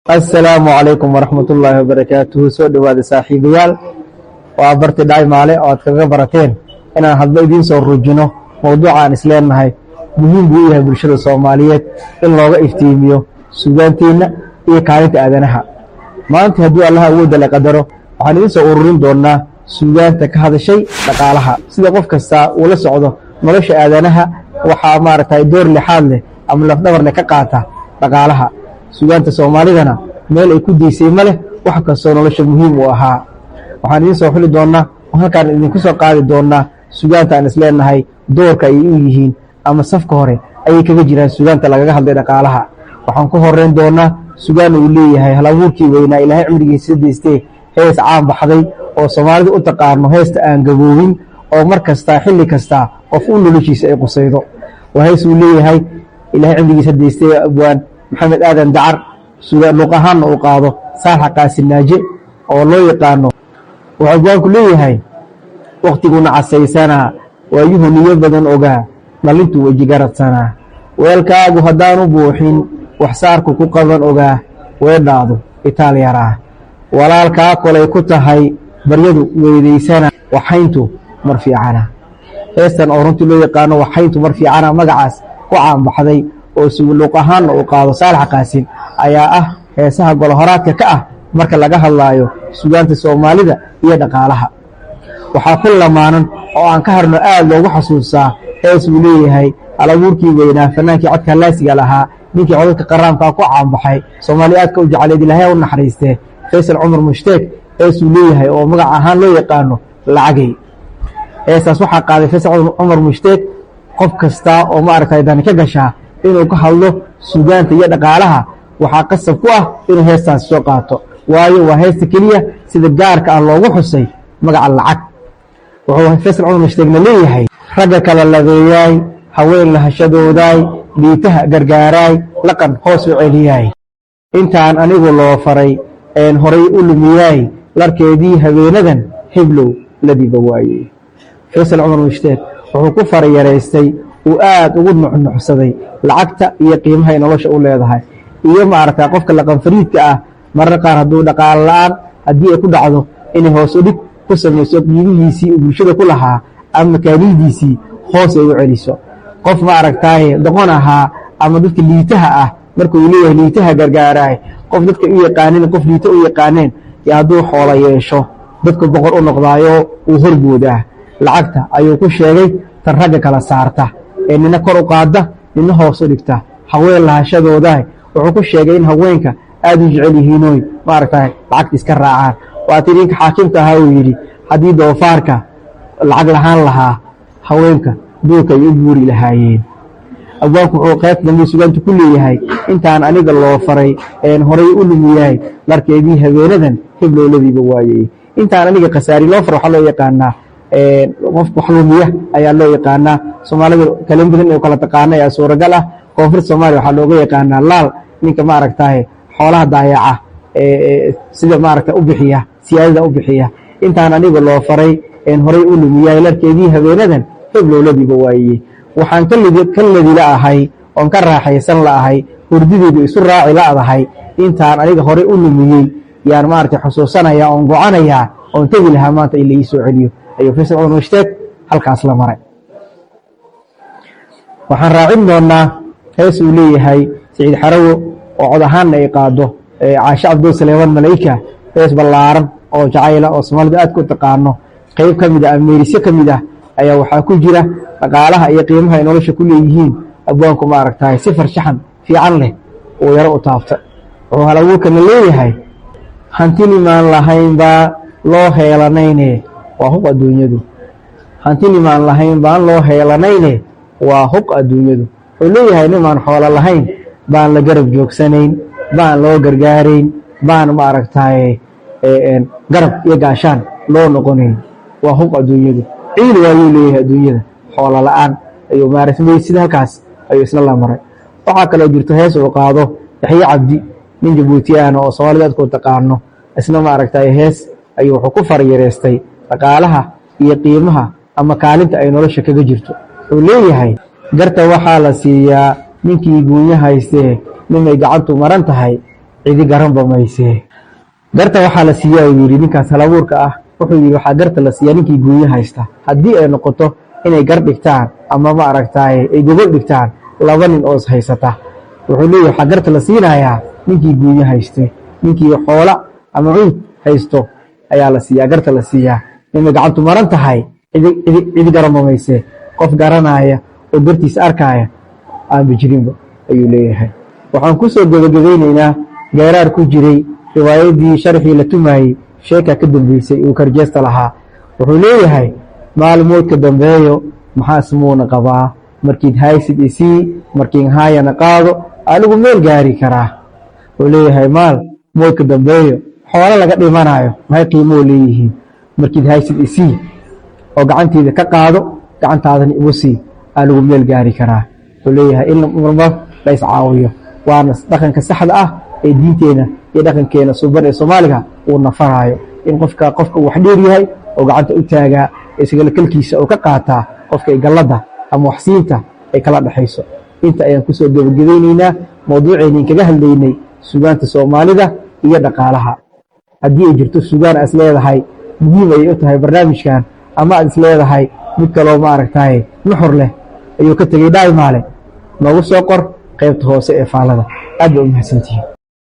Asalaamu calaykum waraxmat ullaahi wabarakaatuhu. Soo dhowaada, saaxiibayaal. Waa Barti Dhaymaale oo aad kaga barateen inaan hadba idiin soo rujino mowduuca aan isleenahay muhiim buu u yahay bulshada Soomaaliyeed in looga iftiimiyo suugaanteenna iyo kaalinta aadanaha. Maanta, hadduu Allaha awoodda la qadaro, waxaan idiin soo ururin doonaa suugaanta ka hadashay dhaqaalaha. Sida qof kastaa uu la socdo, nolosha aadanaha waxaa maaragtay door lixaad leh ama lafdhabar leh ka qaata dhaqaalaha. Suugaanta Soomaalidana meel ay ku daysay ma leh wax kastoo nolosha muhiim u ahaa. Waxaan idiin soo xuli doonaa oo halkaan idinku soo qaadi doonaa suugaanta aan isleenahay doorka ayay u yihiin ama safka hore ayay kaga jiraan suugaanta lagaga hadlay dhaqaalaha. Waxaan ku horeyn doonaa sugaan uu leeyahay hal abuurkii weynaa, Ilaahay cumrigiisa daystee, hees caan baxday oo Soomaalida u taqaano heesta aan gaboobin, oo mar kastaa, xilli kastaa qof u noloshiisa ay qusaydo. Waa hees uu leeyahay, Ilaahay cumrigiisa daystee, abwaan Maxamed Aadan Dacar, luuq ahaanna uu qaado Saalax Qaasin Naaje oo loo yaqaano. Wuxuu abwaanku leeyahay: "Wakhtiguna casaysanaa, waayuhu niyo badan ogaa, dhalintuu weji garadsanaa, weelkaagu haddaanu buuxin, waxsaarku ku qaban ogaa, weedhaadu itaal yaraa, walaalkaa kolay ku tahay, baryadu weydaysana, waxayntu mar fiicana." Heestan oo runtii loo yaqaano "Waxayntu mar fiicana", magacaas ku caanbaxday oo luuq ahaanna uu qaado Saalax Qaasin, ayaa ah heesaha golohoraadka ka ah marka laga hadlaayo sugaanta Soomaalida iyo dhaqaalaha. Waxaa ku lamaanan oo aan ka harno aad loogu xasuustaa hees uu leeyahay halabuurkii weynaa, fanaankii codka laasiga lahaa, ninkii codadka qaraamkaa ku caanbaxay, Soomaali aadka u jecleed, Ilaahay u naxariistee, Faysal Cumar Mushtaag. Hees uu leeyahay oo magac ahaan loo yaqaano "Lacagay". Heestaas waxaa qaaday Faysal Cumar Mushtaag. Qof kasta oo maaragtay dani ka gashaa inuu ka hadlo sugaanta iyo dhaqaalaha, waxaa qasab ku ah inuu heestaasi soo qaato, waayo waa heesta keliya sida gaarka ah loogu xusay magaca lacag. Wuxuu Faysal Cumar Mushtaagna leeyahay: "Ragga kala labeeyaay, haween lahashadoodaay, liitaha gargaaraay, laqan hoos u celiyaay, intaan anigu loo faray een horay u lumiyaay, larkeedii habeenadan heblow ladiba waayey." Faysal Cumar Mushtaag wuxuu ku farayaraystay, uu aad ugu nuxnuxsaday lacagta iyo qiimaha ay nolosha u leedahay iyo maaragta qofka laqanfariidka ah marar qaar hadduu dhaqaalo la-aan haddii ay ku dhacdo inay hoos u dhig ku samayso qiimihiisii uu bulshada ku lahaa ama makaanidiisii hoos ay u celiso. Qof ma aragtaaye doqon ahaa ama dadka liitaha ah, marka uu leeyahay liitaha gargaaraay, qof dadka u yaqaanin, qof liita u yaqaaneen iyo hadduu xoolo yeesho dadku boqor u noqdaayo, uu horgoodaa. Lacagta ayuu ku sheegay tan ragga kala saarta ee nina kor u qaada, nina hoos u dhigta. Haween lahashadoodaah wuxuu ku sheegay in haweenka aad u jecel yihiinoy maaragtay lacagta iska raacaan. Waa tii ninka xaakimka ahaa uu yidhi, haddii doofaarka lacag lahaan lahaa, haweenka duurka ay u guuri lahaayeen. Abwaanku wuxuu qaybta dambe sugaantu ku leeyahay: "Intaan aniga loo faray een horay u lumiyahay, larkeedii habeenadan heblowladiiba waayey." Intaan aniga khasaari loo faro waxaa loo yaqaanaa qof wax lumiya ayaa loo yaqaanaa. Soomaalida kalin badan ee kala taqaana ayaa suuragal ah. Koonfurta Soomaaliya waxaa looga yaqaanaa laal, ninka maaragtaye xoolaha daayaca, sida maaragta u bixiya, siyaadada u bixiya. "Intaan aniga loo faray een horay u lumiyay, larkeedii habeenadan heblowladiiba waayey, waxaan ka ladila ahay oon ka raaxaysan la'ahay, hurdideydu isu raaci la'dahay, intaan aniga horay u lumiyey yaan maaragtay xusuusanaya oon gocanayaa oon tegi lahaa maanta in la ii soo celiyo," ayuu Faysal Cumar Mushtaag halkaas la maray. Waxaan raacin doonaa hees uu leeyahay Siciid Xarawo oo cod ahaanna ay qaado Caashe Cabdul Saleeman Malayka. Hees ballaaran oo jacayla oo Soomaalidu aad ku taqaano, qayb ka mid ah, ameerisyo ka mid ah ayaa waxaa ku jira dhaqaalaha iyo qiimaha ay nolosha ku leeyihiin. Abwaanku maaragtahay si farshaxan fiican leh uu yaro u taabta. Wuxuu hal abuurkana leeyahay: "Hanti nimaan lahayn baa loo heelanayne, waa huq adduunyadu. Hanti nimaan lahayn baan loo heelanayne, waa huq adduunyadu." Wuxuu leeyahay nimaan xoolo lahayn baan la garab joogsanayn, baan loo gargaarayn, baan maaragtaye garab iyo gaashaan loo noqonayn. Waa huq adduunyadu, ciil waayuu leeyahay adduunyada xoolo la-aan ayuu maaratmay. Sida halkaas ayuu isla la maray. Waxaa kaloo jirto hees uu qaado Yaxye Cabdi, nin Jabuutiyaana oo Soomaalida aadku taqaano. Isna maaragtay hees ayuu wuxuu ku faryareystay dhaqaalaha iyo qiimaha ama kaalinta ay nolosha kaga jirto. Wuxuu leeyahay: "Garta waxaa la siiyaa ninkii guunyo haystee, nimay gacantu maran tahay." Cidi garanba maysee. Garta waxaa la siiyaa, uu yidhi ninkaas halabuurka ah, wuxuu yidhi waxaa garta la siiyaa ninkii guunyo haysta. Haddii ay noqoto inay gar dhigtaan ama, ma aragtaaye, ay gogol dhigtaan laba nin oo is haysata, wuxuu leeyahy waxaa garta la siinayaa ninkii guunyo haystay. Ninkii xoola ama cuud haysto ayaa la siiyaa, garta la siiyaa. Inay gacantu maran tahay cidi garanba mayse. Qof garanaya oo gartiisa arkaya aanba jirinba, ayuu leeyahay. Waxaan ku soo gebagabaynaynaa geeraar ku jiray riwaayadii Sharxii la tumaayey sheeka ka dambeysay uu Karjeesta lahaa. Wuxuu leeyahay: "Maalmoodka dambeeyo maxaas muuna qabaa? Markiid haysid isii, markiin haayana qaado, anigu meel gaari karaa." Wuxuu leeyahay maal moodka dambeeyo, xoolo laga dhimanayo maxay qiimoo leeyihiin? Markiid haysid isii oo gacanteeda ka qaado, gacantaadana igu sii, anigu meel gaari karaa. Wuxuu leeyahay in marmar la iscaawiyo waana dhaqanka saxda ah ee diinteena iyo dhaqankeena suban ee Soomaaliga uu nafaraayo, in qofka uu wax dheer yahay oo gacanta u taagaa, isagala kalkiisa oo ka qaataa qofka ay galladda ama waxsiinta ay kala dhexayso. Inta ayaan kusoo gebagabaynaynaa mawduuceenin kaga hadlaynay sugaanta Soomaalida iyo dhaqaalaha. Haddii ay jirto sugaan aad is leedahay muhiim ayay u tahay barnaamijkan, ama aad is leedahay mid kaloo, ma aragtaye, nuxur leh ayuu ka tegey Dhaymaale, noogu soo qor qaybta hoose ee faalada. Aad bay u mahadsantihiin.